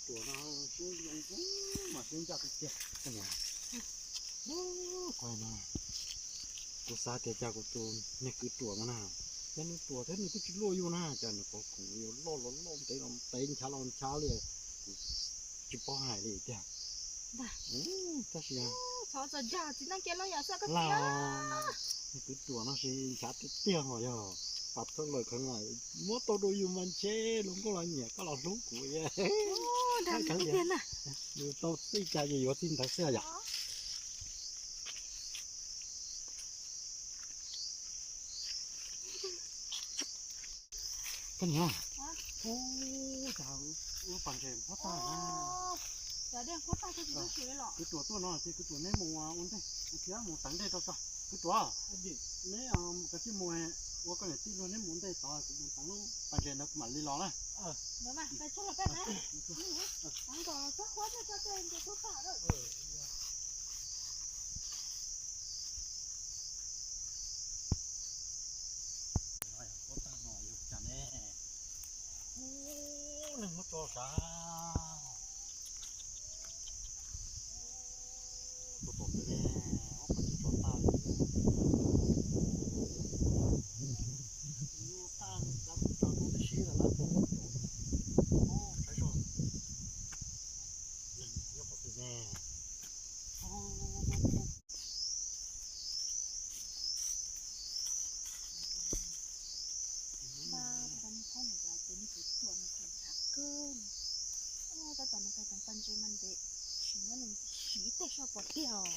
Ruam no siab zoo mas siab ncaj tiag tiag. Kuv xav tias cas kuv tus niag kwv ruam no na, cas nws ruam thiab nws twb tsis luaj yus na, cas nws qhov khoom yuav loj los loj, ntev los ntev, nchav los nchav li, kuv tsis paub hais li tiag. Tab sis niag kwv ruam no sis nchav tiag tiag mas yog pas thawj lawm kheev, muab tau dua yus mas ntshe luag nkauj los nyiam koj los hlub kuv. Yus tau txij cas ces yuav txij ntawd xwb yom. Koj niam, ub, cas wb pas ntses nqhuab tag na. Kwv ruam tuaj no ces kwv ruam neb mus ua ntej, kuv thiab mus teev dej rau tso. Kwv ruam, neb kav tsij mus ua koj niam tij luag, neb mus ntej tod, kuv mus teev lub pas ntses ntawd kuv mam li los na. Ub, neeg muab tso sav. Tus tom ntawd ne, ob peb tsis tso tag li. Tag li, tso rau tib si lawm na. Saib zoo, neeg nyob qhov twg ne? Tab tom nws pais teev pas ntses mas ntev, tsis muab nws siv tej soj pom tiag os.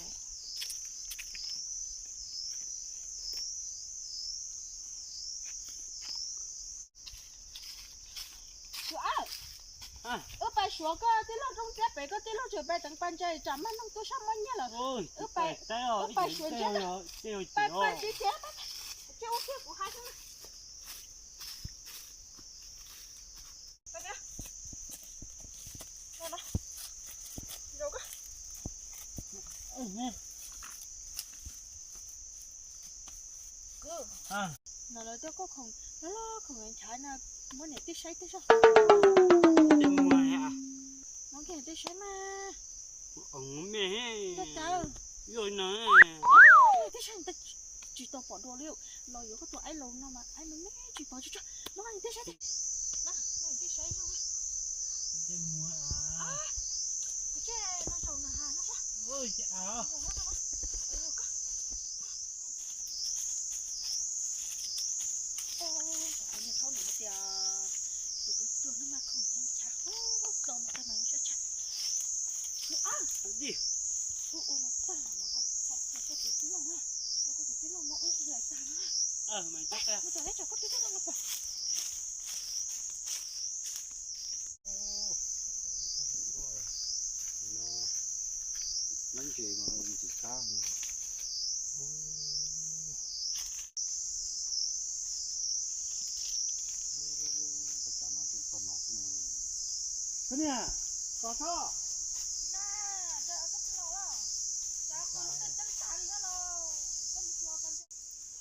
Wb pais suav koj tij laug Rooj Txiab pem, koj tij laug tseem pais teev pas ntses tsam mag noog tuaj sab muab nyiaj lawm. Wb pais suav ntses, pais pais ntses ces, ces ua kiag kuv hais xwb. Kwv, no lawv tuaj kuj khoom, loj loj khoom nchav no, muab niam tij saib tib zog. Muab kiag niam tij saib mas. Niam tij saib, tsis tau pom dua li, los yuav koj tus aib laus no mas aib laus me tsis pom tsis tso. Muab niam tij saib. Niam tij saib. Kuv tseg no zaum no ha no. Niag thaub no tias tus kwv tuag no mas khoom nchav nchav, tau no tag mas ua sab tshaj. Ua no tag mas koj tus tij laug na, koj tus tij laug no ua lawm tag na. Mus tso, tsam koj tus tij laug los pom. Lab ntses mas ntxim qab. Koj niam, koj tso.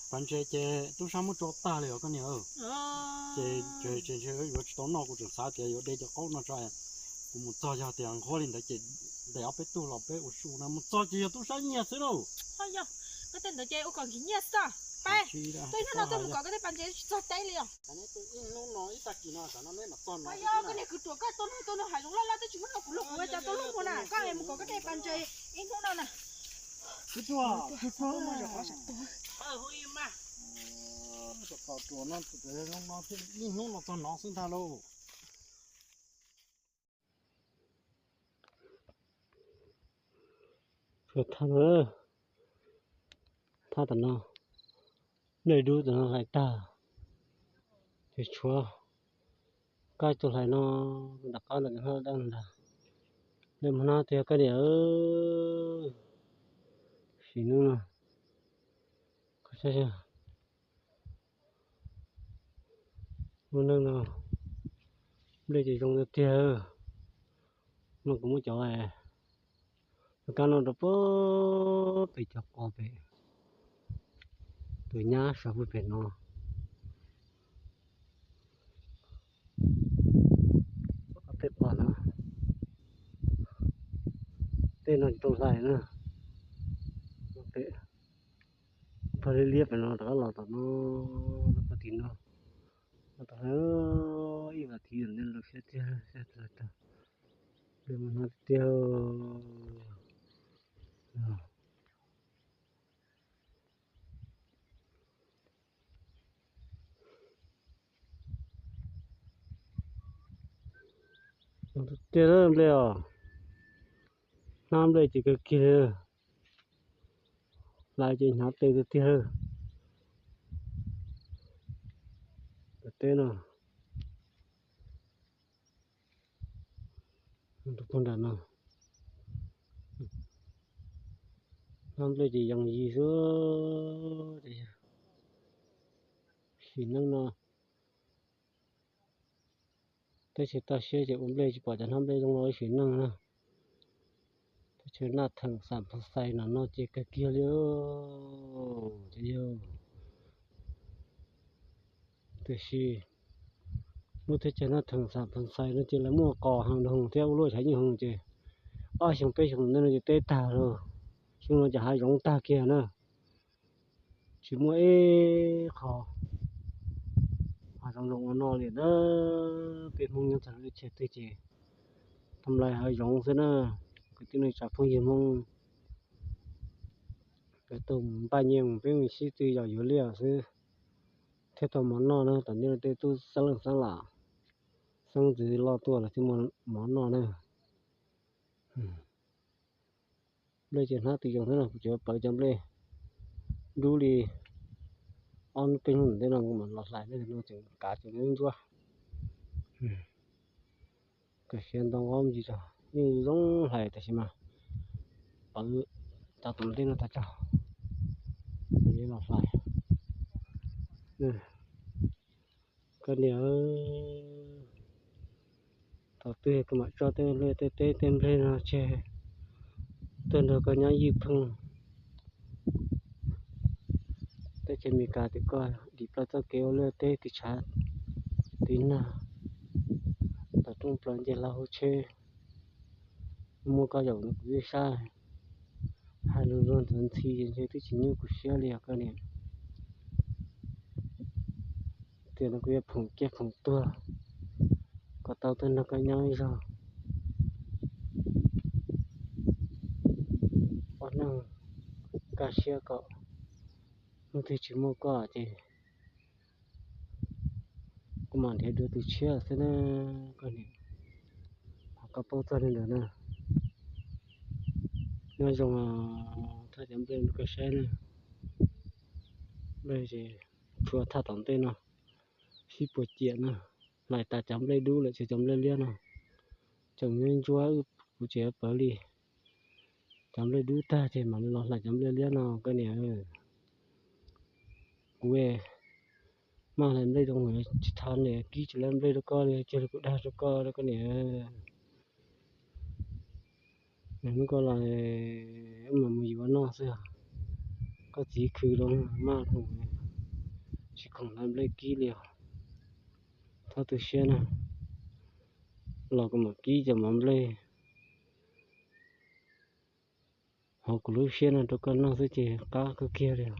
Pas ntses ces tub sab muab tso tag li os koj niam. Ces, ces ntshe yuav tsis tau noj, kuv tseem xav tias yuav de cov qaub no tso. Kuv mus txog yog tias nqhuab li ntawd ces ntes ob peb tug los peb ua su na, mus txog ces yog tub sab nyiag xwb lauj. Ho yog, koj tej ntawd ces ua kom nkim nyiaj xwb. Peb, tuaj ib hnub no tuaj mus kom koj tej pas ntses tsis txog teb li os. Ib hnub no ib tag kis no tam no neb mam txog no. Yog koj niag kwv ruam koj tua neeg tua neeg hais zoo loj loj twb tsis muab noj kuv los kuv ua cas tau luag mus na, koj mus kom koj tej pas ntses ib hnub no na. Kwv ruam, kwv ruam, hu ib mas. Tos ruam no, ib hnub no thiaj li ib hnub no txog no xwb ntag lauj. Thaj, thaj tam no, nplej dub tam no hlais tag, ces tshuav kab tus hlais no, nram qab ntawm hab dab ntag. Nplej hmoob hnab tiag koj niam, sim nub no, koj saib, lub neej no nplej ces zoo tiag tiag. No kuv muab cov, cov kab no rau puag pem cov qos pem, tus nyab saum puag pem no, tej qos no, tej no tsis tau hlais na. Pag liab liab pem no rov qab los tom no, rau pag tim no. Los tom no ib vas thiv ntej lawm siab tiag, siab tiag tag. Mus no tiag. Tiag lawm nplej os, hnab nplej ces kawg kiag li, hlais ces hnyav tes tiag tiag. Pem teb no, tus pog nram no, hnab nplej ces yoos yig xwb. Sim neej no teb chaws toj siab ces ua nplej tsis pom cov hnab nplej zoo no ib sim neej na. Teb chaws Naj Theem xam Phoo Xais no no ces kawg kiag li. Ces yog, tiam sis lub teb chaws Naj Theem xam Phoo Xais no ces lawv muaj qos heev thiab ua luaj tshav nyooj heev ces ob xyoo peb xyoo ntej no ces teb tag lawm, xyoo no ces hav zoov tag kiag na. Tsis muaj ib qho hav zoov zoo ua noj li na. Peb Hmoob nyob txog lub teb chaws twg ces tau nplai hav zoov xwb na. Kwv tij neej tsa phooj ywg Hmoob, peb tau mus npaj nyiaj mus peb mus sib tw yos yuav liaj xwb thiaj tau mov noj na. Tom ntej no tej tub xeeb leej xeeb lam, xeeb ntxwv loj tuaj los thiaj muaj mov noj na. Nplej ces hnab twb zoo xwb no, kuv tseem pawv cov nplej dub li ob hnub peb hnub ntawm no kuv mam los hlais, no tseem kav tseem ntsuab. Kawg siab ntoo ob ntsis tso, yeej zoo hlais tab sis mas pawv cov tom ntej no tas tso, mam li los hlais. Koj niam, thaum twg koj mam tso tej liaj tej teb tej nplej no tseg tuaj nrog koj nyob ywj phooj. Teb chaws Amelikas tim koj dim plaws txoj kev ua liaj teb tiv tshav tiv nag, tom rooj plaws nce hla hauv tsheb, muaj koj zaum kuv ib sab, hais lus luag ntxhi ntxhi ces ntshe twb tsis nyuaj kuv siab li os koj niam. Tiam no kuv yuav phoom ciaj phoom tuag kom tau tuaj nrog koj nyob ib zaug. Ua neej kaj siab kom hnub twg tsis muaj koj ces kuv mam nrhiav dua tus tshiab xwb na koj niam. Ho koj paub txog li ntawd na. Nyob zoo, thaj cov nplej rau koj saib na. Nplej ces tshuav thaj tom ntej no sib puas ciam na. Hlais tas cov nplej dub lawm ces cov nplej liab no tseem ntsuab, kuv tseem pawv li. Cov nplej dub tag ces mam li los hlais cov nplej liab no koj niam. Kuv maj hlais nplej rau tsis thov niam kib tsis lab nplej rau koj li, cia li kuv dag rau koj koj niam. Hnub koj los mas mus yuav noj xwb, koj txiv khw rau maj, tsis khoom hlais nplej kib li os. Txhob tu siab na, los kuv mam kib cov mov nplej hauv kuv lub siab no rau koj noj xwb ces qab kawg kiag li os.